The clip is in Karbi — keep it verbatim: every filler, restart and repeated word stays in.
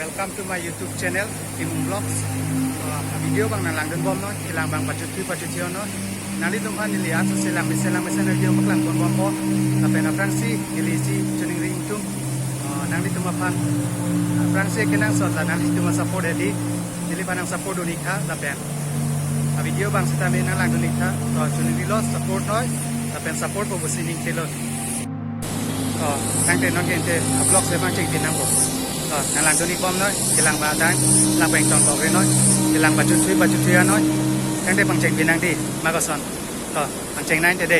Welcome to my YouTube channel, Timung Vlogs. Uh, video abang nanglangdun bomnoi, kelang abang pachuthui pachuthui-onnoi. Nanglitum aphan neli aso selang mesen lang mesen video paklang pon bompo. Lapen aphrangsi neli isi choningri ingtung. Uh, nanglitum aphan aphrangsi kenangsot la nanglitum a-support hedi. Neliphan nang support dun-ik tha lapen a-video abang sitame nanglangdun-ik tha. To choningri lo, support noi. Lapen support po pusi ning telo. To, tangte non ke ante vlog si pangcheng pin nangpo. To, nanglangdun-ik bomnoi, kelang abang adang, lang peng ton bok ri noi, kelang pachuthui pachuthui-annoi, tangte pangcheng pin nang di, ma koson. To, pangcheng nang te de.